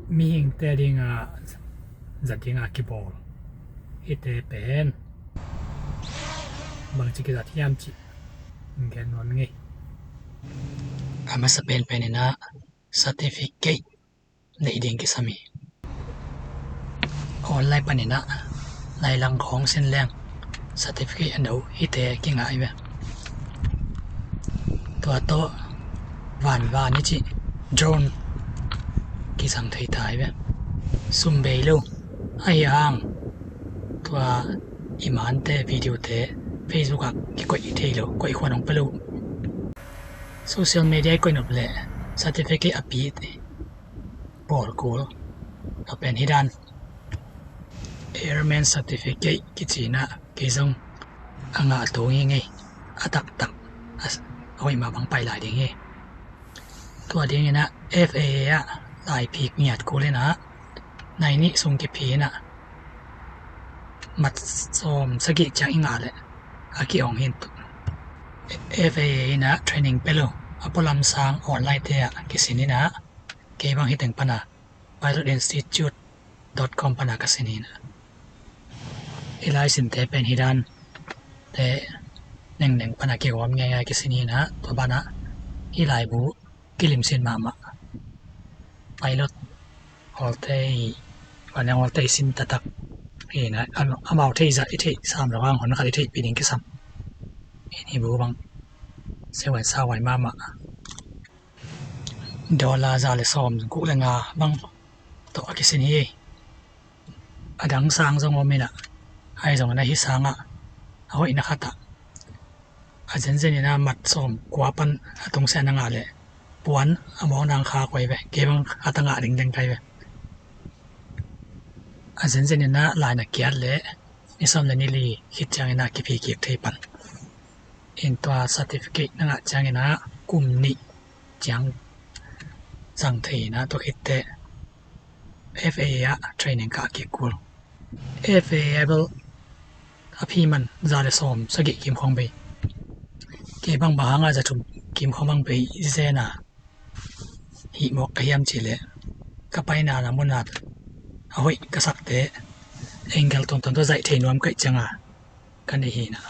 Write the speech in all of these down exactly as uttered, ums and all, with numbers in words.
Mihingte dinga zat dinga kibawl hite pen bangci kizat hiam cih gen nuam ing ei. A masa penpen inah certificate neih ding kisam hi. Online paninah lailang khawng sin leng certificate a no hite kingah hi ve. Tua tawh vanvan i cih drone kisang thei ta hi ve. Sum bei lo ahi hang tua i mante videote Facebook ah kikoih thei lo, koih khuan hong pia lo. Social media i koih nop leh certificate a pi bawl kul a pen hi dan. Airman certificate kicinah kei zong a ngah tung hi ngei. A taktak a hoih mah bang pai lai ding hi. Tua dinginah F A A ah laipi ngiat kul inah nai nih sung kiphi inah mat sawm sagih ciang i ngah leh a ki-ong hi. F A A inah training pia lo, a pualam sang online te ah kisin inah kei bang hi teng pana pilot institute dot com pana ka sin inah i lai sinte pen hi dan te nengneng pana kigawm ngeingai kisin inah tua banah i laibu kilimsin mahmah. Pilot hawlte hi, vaneng hawlte hi sin taktak hi inah amau thei zah i theih sam lo hang hon khat i theihpih ding kisam. Hih bu bang seven sawai mahmah. Dollar za le sawm guk le nga bang tawh a kisin hi. A dang sang zong om inah ahi zong inah hih sangah a hoihna khatah a zenzen inah mat sawm kua pan a tungsiah na ngah leh puan a mawk nang kha koi ve, kei bang khat a ngah dingdeng kai ve. A zenzen inah laina kiat leh ni sawm le ni li khit ciang inah kiphi kik thei pan. In tua certificate na ngah ciang inah kum nih ciang zang thei inah tua khitteh F A A ah training kah kik kul. F A A bel a phi man za le sawm sagih kim khawng bei. Kei bang bang hanga za thum kim khawng bang bei zena hih mawk ka hiam cih leh ka paina na muna a hoih ka sakte angle tuamtuam tawh zaih thei nuam kaih cianga ka nei hi inah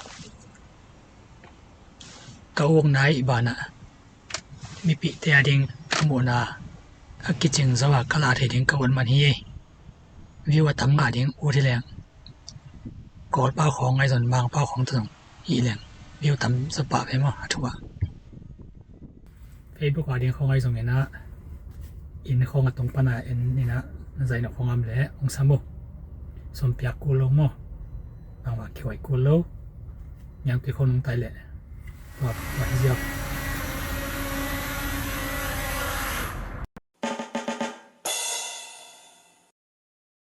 ka ukna ih banah mipihte a ding a muhna a kicing zo a ka lah thei ding ka ut man hi. View a tam ngah ding ut hi leng Kawlpau khawng ahi zong Mangpau khawng tawh zong hih leng view tam zo pah ve maw a thu ah. Facebook a ding khawng ahi zong inah inn khawng a tung pana en inah na zaih nop khawng am leh hong sam uh. Sum piak kul lo maw, bangmah kihoih kul lo. Niangtui khawng nungtai leh tua tua hi ziau.